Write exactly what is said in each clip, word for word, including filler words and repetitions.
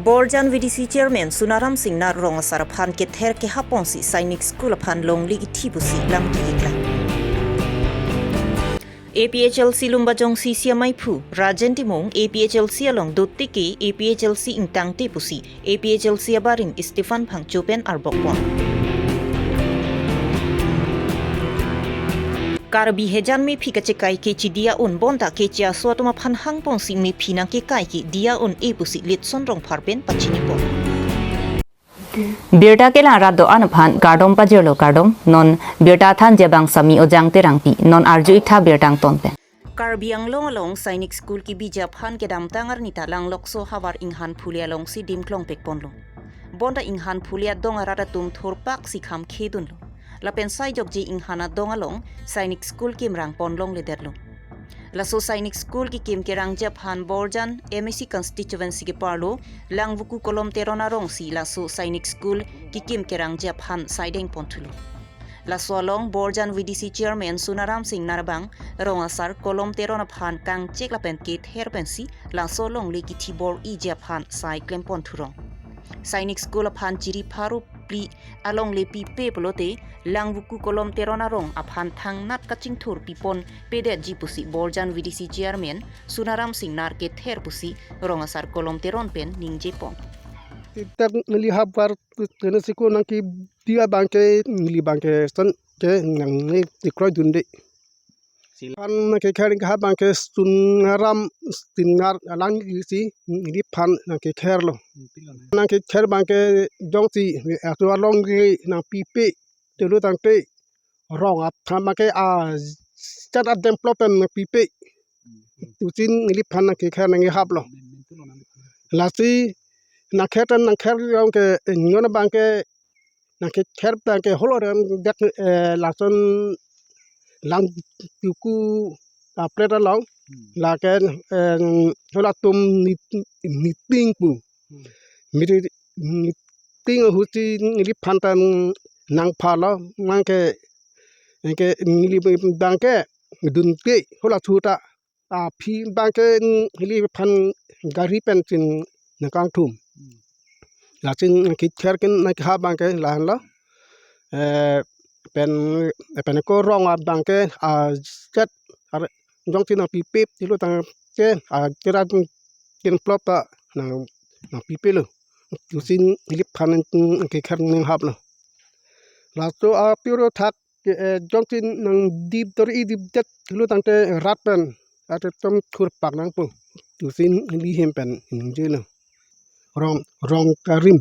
Borjan V D C Chairman Sunaram Singnar rong asar aphan kether kehap ponsi Sainik School aphan longle kithi pusi lam ki-iklang. A P H L C Lumbajong C C amei phu Rajen Timung A P H L C along dotik ke A P H L C ingtangte pusi A P H L C abarim Stephen Phangcho pen arbok pon. Karbi hejan mephi kachekai kechi diya un bonta kechi aso atum aphan hang ponsi mephi nangkekai ke diya un-e pusi Litson Rongphar pen pachini pon. Birta kelang rat do-an aphan kardom pajirlo kardom, non birta thanji abang Sami Ojang Terangpi, non arju-ik tha birta angton pen. Karbi Anglong along Sainik School kebiji aphan kedamtang arni ta Langlokso havar Inghanphuli alongsi dim klongpek ponlo. Bonta Inghanphuli adong arat atum thurpak si kham khedunlo. Lapen sai jokji Inghan adong along Sainik School kimrang pon longledetlo. Laso Sainik School kekim kerangji aphan Borjan M A C constituency keparlo Langvoku Kolom Teron arongsi laso Sainik School kekim kerangji aphan saideng ponthulo. Laso along Borjan V D C Chairman Sunaram Singnar abang rong asar Kolom Teron aphan kangchek lapen kether pensi laso alongle kithi bor-iji aphan sai klem ponthurong. Sainik School aphan chiri pharo phli alongle pipe pulote Langvoku Kolom Teron arong aphan thangnat kachingthur pipon pedetji pusi Borjan V D C Chairman Sunaram Singnar kether pusi rong asar Kolom Teron pen ningje pon. Titak neli havar tene siko nangkediya abangke neli abangke son ke nangli tikroidunde. Sila. Aphan nangkekher ke abangke Sunaram Singnar alang isi neliphan nangkekherlo. Nangkekher abangke jongsi aso alongle nangpipe tulu tangte rong aphan abangke a chat adem plot pen nangpipe. Tusin neliphan nangkekher nangkehaplo. Lasi nangkher tan nangkher abangke non abangke nangkekher abangke holo rem dak, eh, lason Langvoku aplet along. Hmm. Lake, eh, holatum nit-, niting pu. Hmm. Miri niting ahusi neliphan tan nangphalo abangke, ke neli abangke dunke hola thuta. Aphi abangke neliphan gari pen chin nangkangthum. Hmm. Lachin nangkekher kin nangkehap abangke lahenlo. Eh, pen, pen ko rong abangke a chat are jongsi nangpipe tulu tangte a kira kin plot ta nang, nangpipelo. Tusin neliphan nangkekher nanghaplo. Laso apiro thak ke, eh, jongsi nangdip dor-i dipdet tulu tangte rat pen rat atum thurpak nangpo. Tusin neli hem pen ningjelo. Rong, rong karim.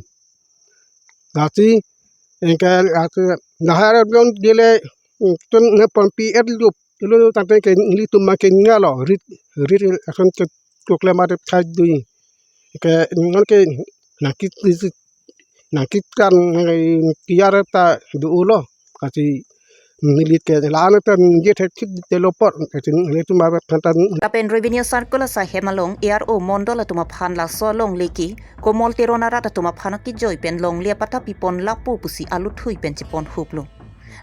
Lasi, engke lasi nahar abang dele, mm, tun ne ponpi et lup tulu tangte ke nelitum abangke ngalo rit, rit ason ke tukle mate thai dui. Ke nonke nangkit, nangkitkan nangkiyar ta do-olo. Lasi neli ke la-an ta ningje thekthik telo apot. Lasi nelitum abangke than tan. Lapen Revenue Circle asai hem along A R O mondol atum aphan laso alongle ke Komol Teron arat atum aphan akejoi pen longle apatta pipon lapo pusi aluthui pen chepon huplo.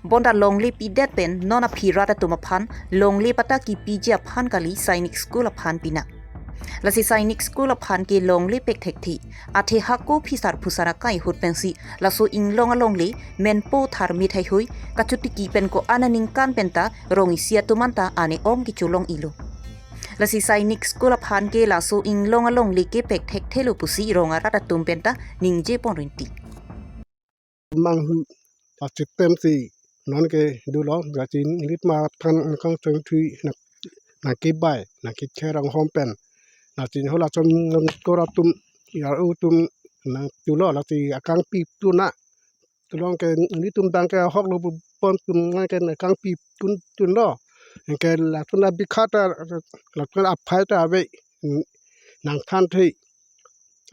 Bonta longle pidet pen non aphi rat atum aphan longle patta kipiji aphan kali Sainik School aphan pinang. Lasi Sainik School aphan ke longle pek thekthe. Athe hako phisar phusar akai ahut pensi laso inglong alongle menpo tharmi thaihui kachotiki pen ko-an aningkan penta rong isi atum anta ane ong kecholong-ilo. Lasi Sainik School aphan ke laso inglong alongle ke pek thekthelo pusi rong arat atum penta ningje pon rinti. Manghu ta chitem si nonke dolo, lachin rit ma than nangkang chengthui na, nangkebai, nangkekher anghom pen. Lachin holason nangkor atum, A R O atum nangdolo, lachin akangpi tuna. Tulong ke nelitum abangke ahok lo pu pon atum nangke nangkangpi tun, tunlo. Ke lason abikha ta, lason aphai ta ave, nangthanthe.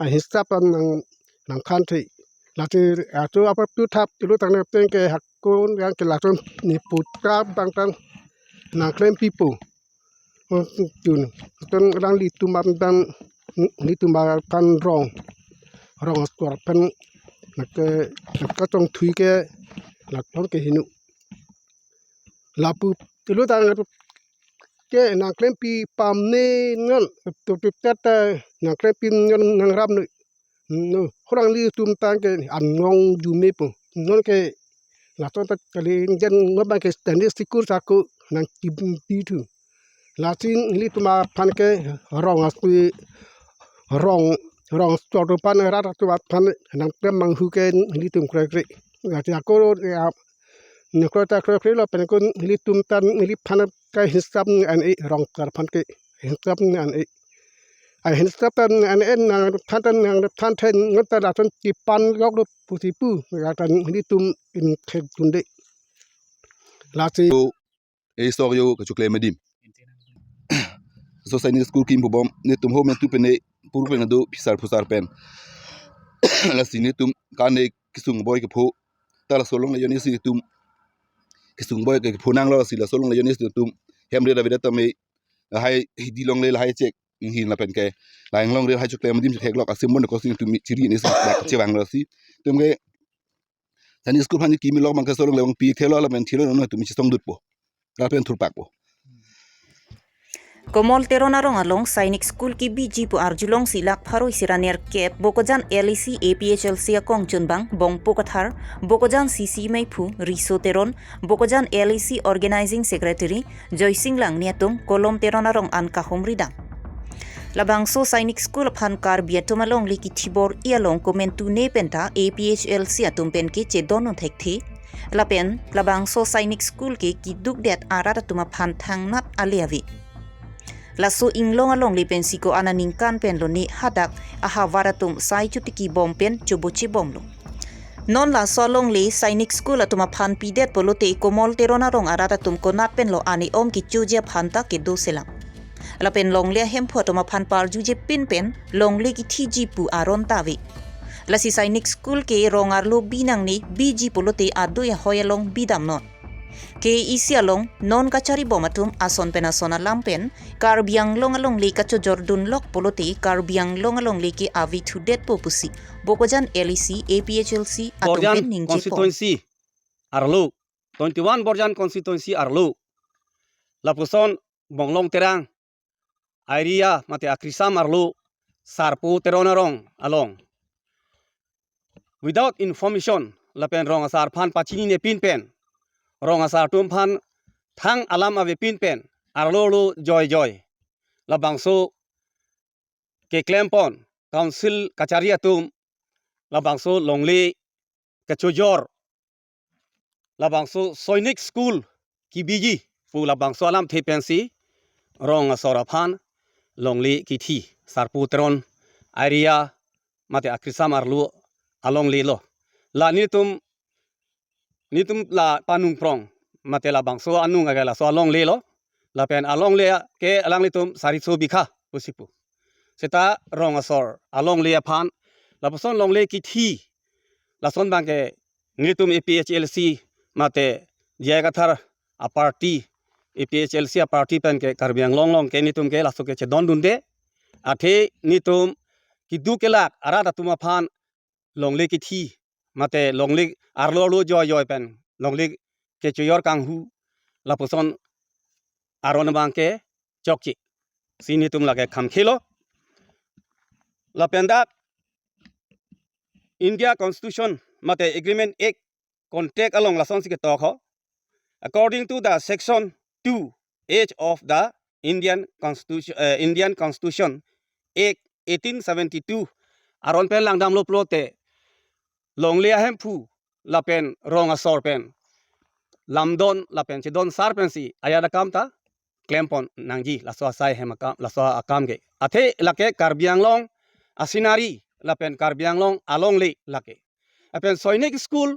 Ahisap an nang, nangthanthe. Lasi aso apar tu thap tulu tangte ke hakon yang ke lason ne putra abang tan nangklempipo. Hmm, tun. Tun alanglitum abang tan, nelitum abang tan rong. Rong asor pen nangke, nangkachongthui ke lason ke hinu. Lapu tulu tang ke nangklempi pamne non tutup tata nangklempi non nangrapnoi. no, hurang nelitum tang ke anong jume po. Non ke lason ta kali jen no bang ke Sunday school sako nangkimpi thu. Lasi nelitum aphan ke rong asi rong rong asor atum aphan, rat atum aphan nangpemanghu ke nelitum krekre. Lasi ako ya nangkroi ta kroikre lapen ko nelitum ta neliphan ke hinsap an-e, rong asar aphan ke hinsap an-e. Ai hinsap an-e, nangphan ta nangphan the nangta lason chipan loklo pusi pu, ya ta nelitum ingthek dunde. Lasi. Esok yo kachoklem adim. Laso Sainik School kim pubom, netum ho men tu pene puru pene do phisar phusar pen. Lasi netum kane kesung boi kepho. Ta laso alongle ajoine si netum kesung boi kepho nanglo, lasi laso alongle ajoine si netum hem re david tame lahai hidi longle lahai chek hin lapen ke lahai longle lahai choklem adim theklok asim bon ko si netum chiri ne si dak chevanglo si. Netum ke Sainik School aphan kimi lok bang ke laso alongle bang pi thelo lapen thelo no netum chisong dutpo. Lapen thurpakpo. Komol Teron arong along Sainik School kibiji pu arjulongsi lak pharo isi ra nerkep Bokajan L A C A P H L C akongchunbang Bongpo Kathar, Bokajan C C meiphu Riso Teron, Bokajan L A C Organizing Secretary Joysing Langne atum Kolom Teron arong an kahumri dam. Labangso Sainik School aphan Karbi atum alongle kithi bor-i along komantu ne penta A P H L C atum pen ke chedondun thekthe. Lapen labangso Sainik School ke kidukdet arat atum aphan thangnat ale ave. Laso inglong alongle pensi ko-an aningkan pen lone hadak ahavar atum sai chotiki bom pen choboche bomlo. Non laso alongle Sainik School atum aphan pidet pulote Komol Teron arong arat atum konat pen lo ane om kechoji aphan ta kedo selam. Lapen longle ahemphu atum aphan parjuje pin pen longle kithiji pu aron ta ave. Lasi Sainik School ke rong arlo bi nangne, biji pulote adui ahoi along bidam non. K E C along non kachari bom atum ason pen ason alam pen Karbi Anglong alongle kachojor dunlok pulote Karbi Anglong alongle ke ave thudetpo pusi Bokajan L A C A P H L C atum Bokajan pen ningje pon. Constituency arlo, twenty-one Bokajan Constituency arlo, lapuson Bonglong Terang area mate akrisam arlo Sarpo Teron arong along without information lapen rong asar aphan pachini ne pin pen, rong asar atum aphan thang alam ave pin pen, arlo arlo joi joi labangso keklem pon, council kachari atum labangso longle kachojor, labangso Sainik School kibiji pu labangso alamthe pensi rong asor aphan longle kithi, Sarpo Teron area mate akrisam arlo alongle lo. La netum, netum la panung prong mate labangso anung aga laso alongle lo. Lapen alongle ke alanglitum sariso bikha pusi pu. Seta rong asor alongle aphan lapuson longle kithi, lason bang ke netum A P H L C mate J I Kathar a party, A P H L C a party pen ke Karbi Anglong along ke netum ke laso ke chedondunde. Athe netum kiduk kelak arat atum aphan longle kithi mate longle arlo arlo joi joi pen longle kechojor kanghu lapuson aron bang ke chokche si netum lake khamkhelo. Lapen dak India Constitution mate Agreement Act, Contract along lasonsi ketok ho. According to the section two H of the Indian Constitution, eh, Indian Constitution Act eighteen seventy-two, aron pen langdamlo pulote longle ahemphu lapen rong asor pen lamdon lapen chedon sar pensi ajat akam ta klem pon nangji, laso asai hem akam, laso akam ke. Athe lake Karbi Anglong a scenery lapen Karbi Anglong alongle lake. Lapen Sainik School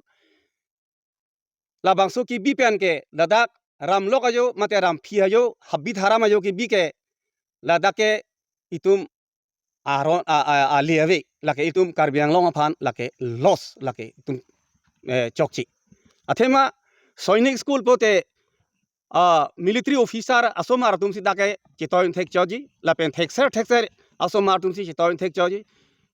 labangso kibi pen ke ladak ramlok ajo mate ramphi ajo, habit haram ajo kibi ke ladak ke itum aron a, a, ale ave, lake itum Karbi Anglong aphan lake loss, lake itum, eh, chokche. Athema Sainik School pulote, ah, military officer asomar atum si dak ke chetoidun thekchotji, lapen thekser thekser asomar atum si chetoidun thekchotji.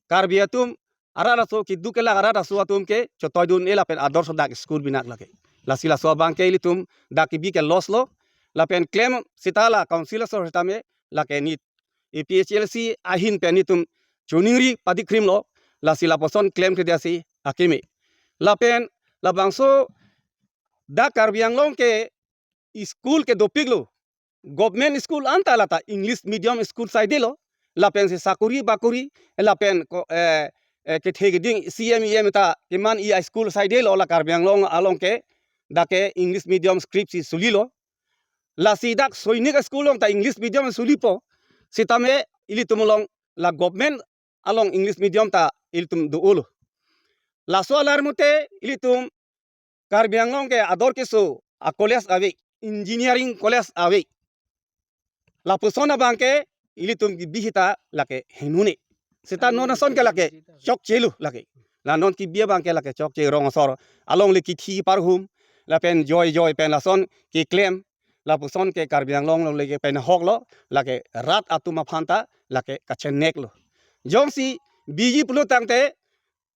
Karbi atum arat aso kiduk kelak arat aso atum ke chetoidun-e lapen ador so dak school binak lake. Lasi laso abang ke ilitum dak kibi ke loss lo. Lapen klem seta la council asor sitame lake nit A P H L C ahin pen netum choningri padikrimlo. Lasi lapuson klemkledet si akeme. Lapen labangso dak Karbi Anglong ke school ke dopiklo. Government school anta lata English medium school saidelo. Lapen si sakuri bakuri, lapen ko, eh, eh, kethe keding C M E M ta keman-i a-school saidelo la Karbi Anglong along ke, dak ke English medium script si sulilo. Lasi dak Sainik a-school along ta English medium sulipo. Sitame ilitum along la government along English medium ta ilitum do-olo. Laso alar mute ilitum Karbi Anglong ke ador keso a-college ave, engineering college ave. Lapuson abang ke ilitum kebi hita lake henune. Seta non ason ke lake chokchelo lake. La non kebi abang ke lake chokche, rong asor alongle kithi parhum, lapen joi joi pen lason keklem, lapuson ke Karbi Anglong longle ke penhoklo, lake rat atum aphan ta lake kacheneklo. Jongsi biji pulo tangte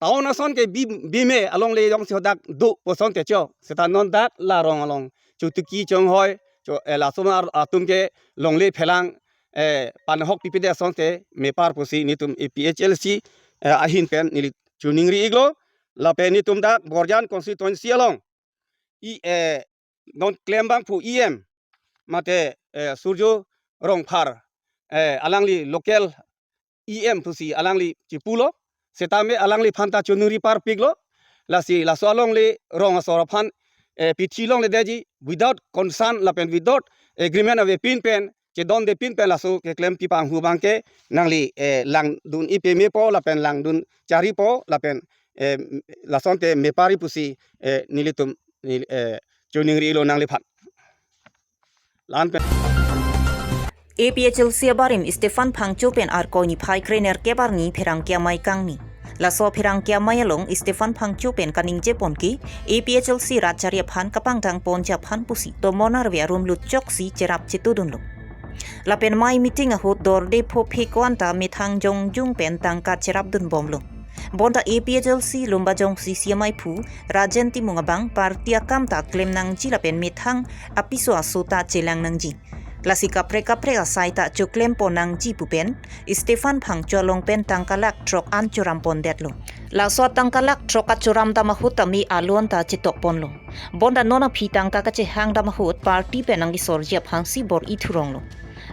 town ason ke bi, bime alongle jongsi hadak do puson ke cho. Seta non dak la rong along Chotuki Chonghoi, cho, eh, laso mar atum ke longle phelang, eh, penhok pipedet ason ke mepar pusi nelitum A P H L C, eh, ahin pen neli choningri-iklo. Lapen nelitum dak Borjan constituency along i, eh, non klem abangphu E M mate, eh, Surjo Rongphar, eh, alangli local E M pusi alangli chipulo. Sitame alangliphan ta choningri parpiklo. Lasi laso alongle rong asor aphan, eh, pithi longledetji without consent lapen without agreement avepin pen, chedondepin pen laso keklem pipanghu abang ke nangli, eh, langdun-i pemepo lapen langdun charipo lapen, eh, lasonte mepari pusi, eh, nelitum neli, eh, choningri-iklo nangliphan. La-an pen. A P H L C abarim Stephen Phangcho pen Arkoi niphai krenerkep arni pherangke amei kangni. Laso pherangke amei along Stephen Phangcho pen kaningjepon ke A P H L C rat chari aphan kapangdangponji aphan pusi tomon arve arum lutchoksi cherap chetudunlo. Lapen mei meeting ahut dorde phophe ko-an ta methang jongjung pen tangka cherapdunbomlo. Bonta A P H L C Lumbajong C C amaiphu Rajen Timung abang party akam ta klem nangji lapen methang apiso aso ta chelang nangji. Lasi kaprek kaprek asai ta choklempon nangji pu pen Stephen Phangcho along pen tangka lakh throk an chorampondetlo. Laso tangka lakh throk achoram dam ahut tame alon ta chetokponlo. Bonta non aphi tangka kachehang dam ahut party pen nangkesorji aphansi bor-i thuronglo.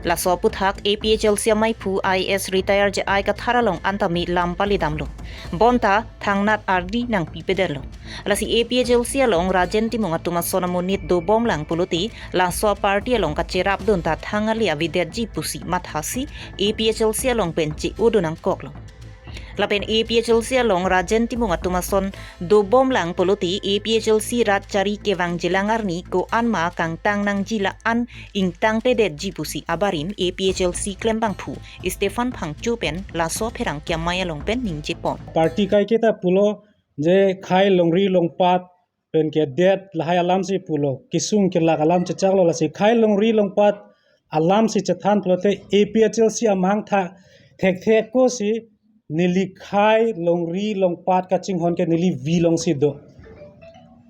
Laso aphuthak A P H L C amaiphu I A S retire J I Kathar along an tame lam palidamlo. Bonta thangnat ardi nangpipedetlo. Lasi A P H L C along Rajen Timung atum ason amonit dobomlang pulote laso aparty along kacherapdun ta thang ale avedetji pusi mathasi A P H L C along pen che-odun nangkoklo. Lapen A P H L C along Rajen Timung atum ason dobomlang pulote A P H L C rat chari kevangjilang arni ko-an ma kangtang nangji la-an ingtangtedetji pusi abarim A P H L C klembangphu Stephen Phangcho pen laso pherangke amei along pen ningjepon. Party kaiketa pulo je khei longri longpat pen kedet lahai alamsi pulo, kesung kelak alam chechaklo, lasi khei longri longpat alamsi chethan pulote A P H L C amahang tha thekthek ko si neli khei longri longpat kachinghon ke neli V alongsi do. Two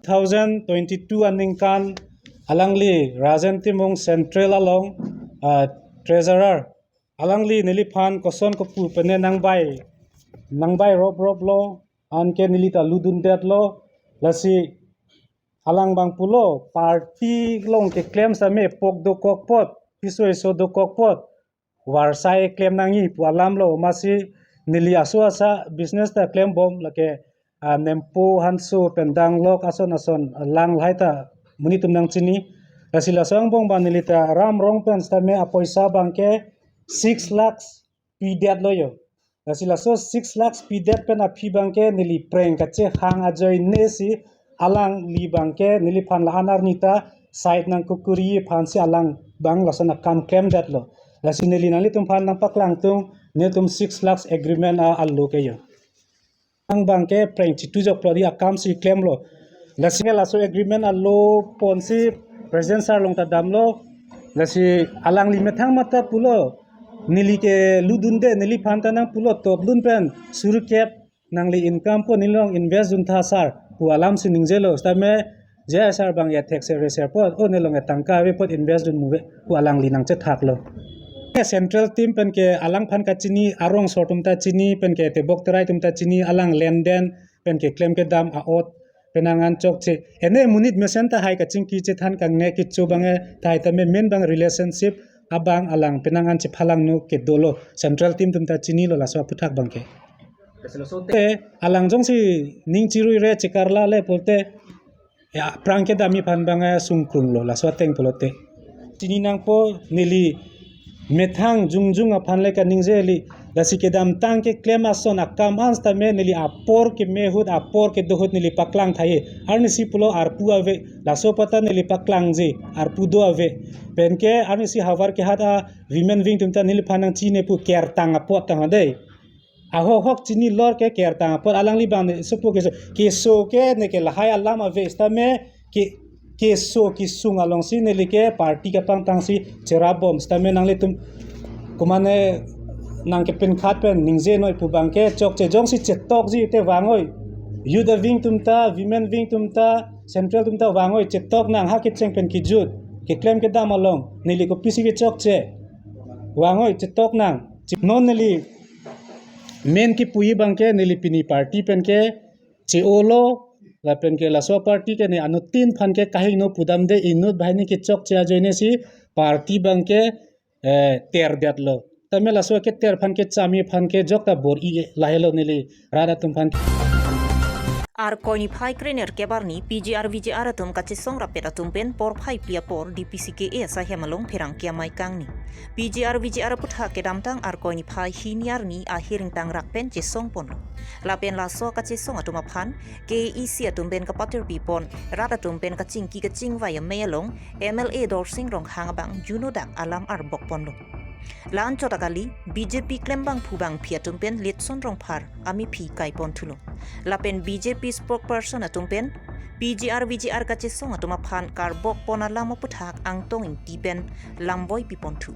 thousand twenty-two aningkan alangli Rajen Timung Central along, ah, treasurer, alangli neliphan koson kopu pene nangbai, nangbai rop rop lo, anke neli ta ludundetlo, lasi alang abang pulo party along keklem same pok dokok apot, piso eso dokok apot, varsai klem nangji pu alam lo, masi neli aso asa business ta klembom lake, ah, nempo hanso pen danglok ason ason lang lahai ta monit atum nangchini. Lasi laso angbong abang neli ta ram rong pen sitame apoisa abang ke six lakhs pidetlo jo. Lasi laso six lakhs pidet pen aphi abang ke neli preng kachehang ajoine si alangli abang ke neliphan la-an arni ta side nangkokori aphansi alang abang lason akam klemdetlo. Lasi neli nanglitum aphan nangpaklangtung, netum six lakhs agreement a alo ke jo. Alang abang ke preng chitujoklo di akamsi klemlo. Lasi laso agreement alo ponsi President sir along ta damlo. Lasi alangli methang mata pulo, neli ke ludunde, neliphan ta nangpulo toplun pen suri kep nangli income po neli along invest dun tha sir pu alamsi ningjelo. Sitame J I sir abang ya thekse reser po, o neli along ya tangka ave apot invest dun muve pu alangli nangchethaklo. Central team pen ke alangphan kachini, arongso atum ta chini, pen ke tebok terai atum ta chini, alang lenden pen keklem kedam a'ot penang an chokche. Ene monit mesen tahai kachingki chethan kangne kecho abang tahai tame main abang relationship abang alang penang an chephalangno kedolo. Central team atum ta chinilo laso aphuthak abang ke. Te alang jongsi ning chirui re chekarla le pulote, ya, aphrang kedam aphan abang sungkrunglo laso ateng pulote. Chini nangpo neli methang jongjong aphan le kaningje kali, lasi kedamtang keklem ason akam an sitame neli apor keme ahut, apor kedo ahut neli paklang tahai. Arnisi pulo arpu ave, laso apot ta neli paklangji, arpu do ave. Pen ke arnisi havar kehat a women wing atum ta neliphan nangchini pu kertang apot tang dei. Ahok hok chini lor ke kertang apot, alangli abang ne supo keso, keso ke ne ke lahai alam ave sitame ke, keso kesung alongsi neli ke party kapangtangsi cherap bom sitame nanglitum komatne nangkepinkhat pen ningjenoi pu abang ke chokche, jongsi chetokji te vangoi. Youth wing atum ta, women wing atum ta, central atum ta vangoi, chetok nang ha kecheng pen kejut keklem kedam along, neli kopisi kechokche. Vangoi, chetok nang. Chip non neli main kipuji abang ke neli pini party pen ke che-olo, lapen ke laso party ke ne anuttin aphan ke kahingno pudam dei, inut banghini kechokche ajoine si party abang ke, eh, terdetlo. Tame laso keter aphan kechami aphan ke jokta bor-i lahelo neli rat atum aphan. Arkoi niphai krenerkep arni P G R V G R atum kachesong rapet atum pen porphai pli apor D P C K A asahem along pherangke amei kangni. P G R V G R aphuthak kedamtang Arkoi niphai hini arni ahir ingtangrak pen chesong ponlo. Lapen laso kachesong atum aphan K A A C atum pen kapatirpi pon, rat atum pen kachingki kachingvai amei along M L A Dorsing Ronghang abang juno dak alam arbok ponlo. La-anchot akali, B J P klembangphu bangphi atum pen Litson Rongphar amephi kai ponthulo. Lapen B J P spokesperson atum pen P G R V G R kachesong atum aphan karbok pon alam aphuthak Angtong Ingti pen lamvoi pi ponthu.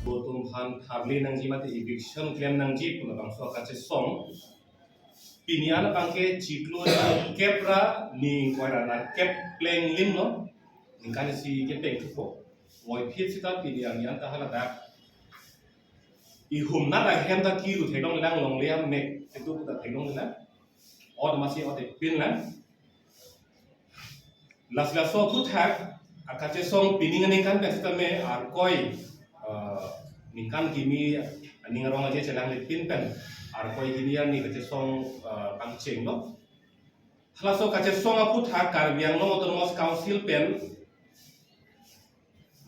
Bo atum aphan tharle nangji mate eviction klem nangji pu labangso kachesong pini an abang ke chiklo kep ra ni ingkoi ra nerkep plenglimlo. Ningkan isi kepeng thupo. Voiphit sita pini an yang ta haladak ihum nat ahem ta kiru theklonglelang, longle amek ketu ta theklonglelang. Ot masi ot epinlang. Lasi laso aphuthak akachesong pining aningkan pen sitame Arkoi, eh, ningkan kimi aning arong aje chelanglipin pen Arkoi hini arni kachesong, eh, pangchenglo. Halaso kachesong aphuthak Karbi Anglong Autonomous Council pen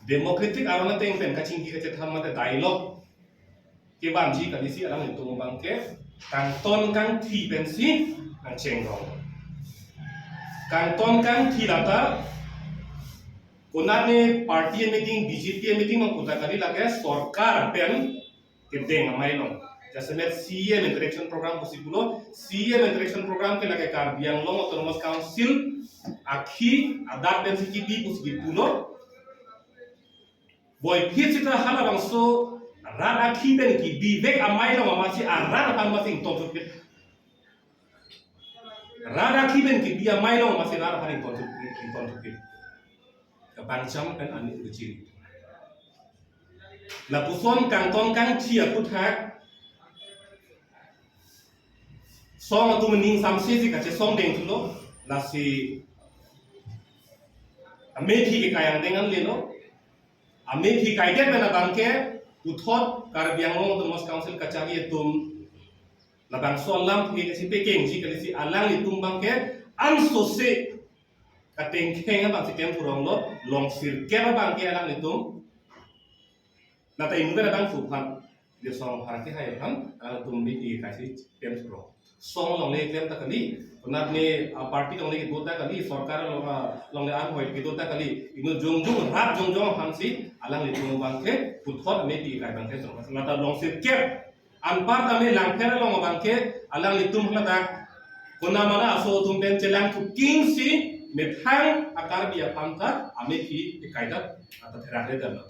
democratic aron ateng pen kachingki kachethan mate dialogue kevanji kali si alanglitum abang ke kangton kangthi pensi nangchengrong. Kangton kangthi lata konatne party meeting, B J P meeting ma puta kali, lake sorkar pen kedeng amei along. Jasemet C E M interaction program pusi pulo, C E M interaction program ke lake Karbi Anglong Autonomous Council akhi adak pensi kibi pusi pulo. Voiphit sita halabangso rat akhi pen kibivek amei along amatsi arat aphan amatsi ingtonthupit. Rat akhi pen kibi amei along amatsi rat aphan ingtonthupit, ingtonthupit. Kapangcham pen ani urchiri. Lapuson kangton kangthi aphuthak song atum ning samsi si kachesong dengthulo, lasi amethi kekai angdeng anlelo. Amethi kaidet pen abang ke puthot Karbi Anglong Autonomous Council kacharli atum labangso alam ke si pekengji kali si alanglitum abang ke ansose katengkheng abang si klem thuronglo, longsirkep abang ke alanglitum. Nata imu kan abang suphan, dia song harake hai aphan, alanglitum methi kekai si klem thurong. Song longle klem ta kali, konatne, ah, party longle kedo ta kali, sorkar long, ah, longle arhoi kedo ta kali, inut jongjong, rat jongjong aphansi alanglitum abang ke puthot methi kekai abang ke thurong. Nata longsirkep anpar tame Langpher along abang ke alanglitum haladak kona mana aso atum pen chelangthu kingsi methang a-Karbi aphan ta amethi kekai ta ata therak le damlo.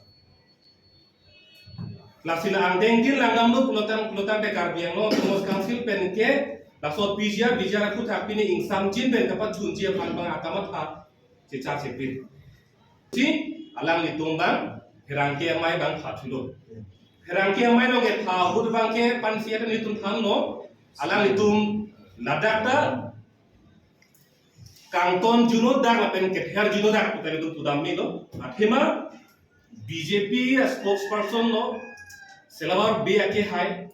Lasi la angdeng tin langdamlo pulotang, pulotangte Karbi Anglong Autonomous Council pen ke laso P G R V G R aphuthak pini ingsamjin pen kapachunji aphan abang akamatha chichar chepin. Si alanglitum abang pherangke amei abang phathulo. Pherangke amei along ketha ahut abangke pansi ata nelitum thanlo, alanglitum ladak ta kangton juno dak lapen kether juno dak pu ta nelitum pudam melo. Athema B J P a spokesperson lo, Silawar Bey akehai,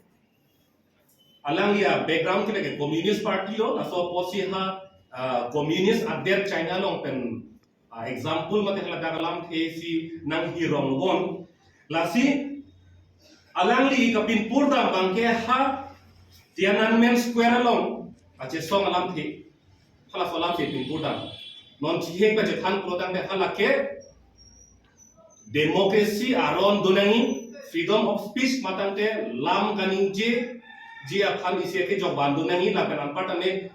alangli a background ke lake Communist Party lo, laso apotsi ha, ah, Communist adet China along pen, ah, example mate hala dak alamthe si nanghirong bon. Lasi alangli kapinpur dam abangke ha Tiananmen Square along kachesong alamthe. Halaso alamthe pinpur dam. Non chihek kachethan pulotangte hala ke democracy aron do nangji, freedom of speech matangte lam kaningjeji aphan isi akejok van do nangji, lapen anparta ne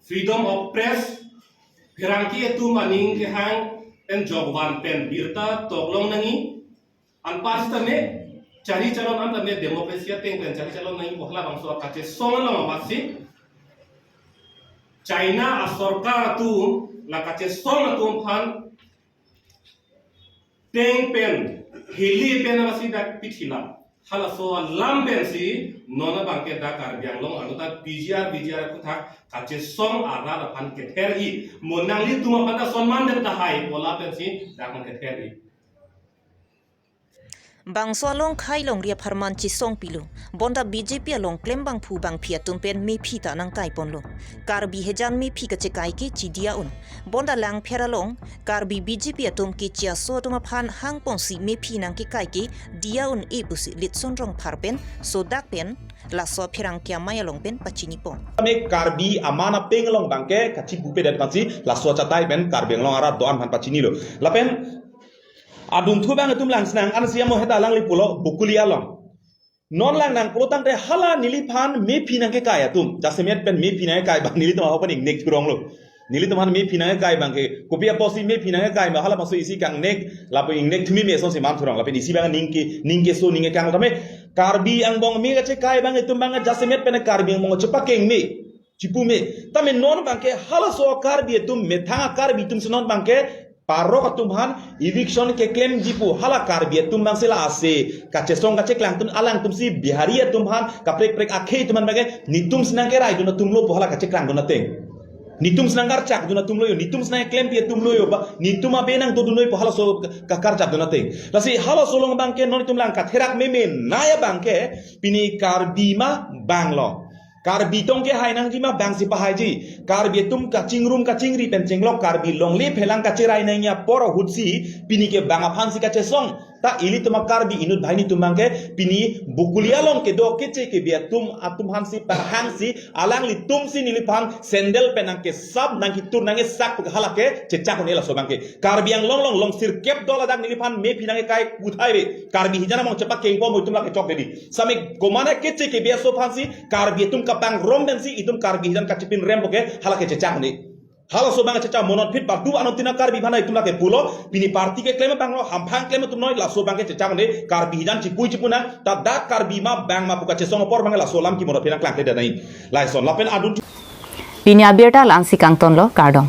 freedom of press, pherangke atum aning kehang pen jok van pen birta toklong nangji. Anpar sitame chari chalon an tame democracy ateng pen chari chalon nangji pu halabangso kachesong along amatsi China asorkar atum la kachesong atum aphan teng pen hili pen amatsi dak pithila. Halaso alam pensi non abangke dak Karbi Anglong anota P G R, V G R aphuthak kachesong arat aphan kether-i. Mo nanglitum aphan ta sonman det tahai pu la pensi dak nangkether-i. Bangso along khei longri apharman chesong pilo. Bonta B J P along klembangphu bangphi atum pen mephi ta nangkai ponlo. Karbi hejan mephi kachekai ke chidia un. Bonta Langpher along Karbi B J P atum ke chiaso atum aphan hang ponsi mephi nangkekai ke dia un-e pusi Litson Rongphar pen sodak pen laso pherangke amei along pen pachini pon. Kami Karbi aman apeng along abangke kachipupe det aphansi laso achatai pen Karbi Anglong arat do-an aphan pachinilo. Lapen adunthu abang atum langsnang ansi amo heta alangli pulo Bokuli along. Non lang nang pulotangte hala neliphan mephi nangkekai atum. Jasemet pen mephi nangkekai abang nelitum ahok pen ingnek thuronglo. Nelitum aphan mephi nangkekai abangke kopi apotsi mephi nangkekai ma halabangso isi kangnek lapen ingnek thumi me asonsi man thurong. Lapen isi abang ningke, ningkeso ningkekang tame Karbi angbong me kachekai abang itum abang jasemet pen Karbi angbong chepakengme. Chipume. Tame non abangke halaso Karbi atum methang Karbi atumsi non abangke parok atum aphan eviction keklemji pu hala Karbi atum abangsi la ase kachesong kacheklang atum alangtumsi Bihari atum aphan kaprek prek akhei atum aphan abangke netumsi nangkeraidun atumlo pu hala kacheklangdun ateng. Netumsi nangkarchakdun atumlo yo, netumsi nangklempi atumlo yo ba, netum abe nangdodunlo yo pu halaso ka-, kakarchakdun ateng. Lasi halaso along abangke non itum lang katherak memenei abangke pini Karbi ma banglo. Karbi tong kehai nangji ma bangsi pahaiji. Karbi atum kachingrum kachingri pen chenglok Karbi longle phelang kacherai nangji apor ahutsi pini ke bang aphansi kachesong. Ta ilitum a-Karbi inut banghini atum abangke pini Bokuli along kedo keche kebe atum atum aphansi parhangsi alanglitumsi neliphan sandal pen nangkesap nangketur nangkesak pu hala ke chechak un-e laso abangke. Karbi Anglong along long sirkep do ladak neliphan mephi nangkekai puthai be. Karbi hijan among chepakeng po mo itum lake chok dedi. Sami komane keche kebe aso aphansi Karbi atum kapangrum pensi itum Karbi hijan kachipinrem po ke hala ke chechak un-e. Halaso abang chechak monot phit badu anong tina Karbi aphan itum lake pulo pini party keklem abanglo hamphang klem atum noi laso abangke chechak un-e Karbi hijan chipui chipu nang ta dak Karbi ma bang ma pu kachesong apor abang laso alam ke monot phit nangklangkle danai. Lason lapen adun Pini abirta la-ansi kangtonlo, kardom.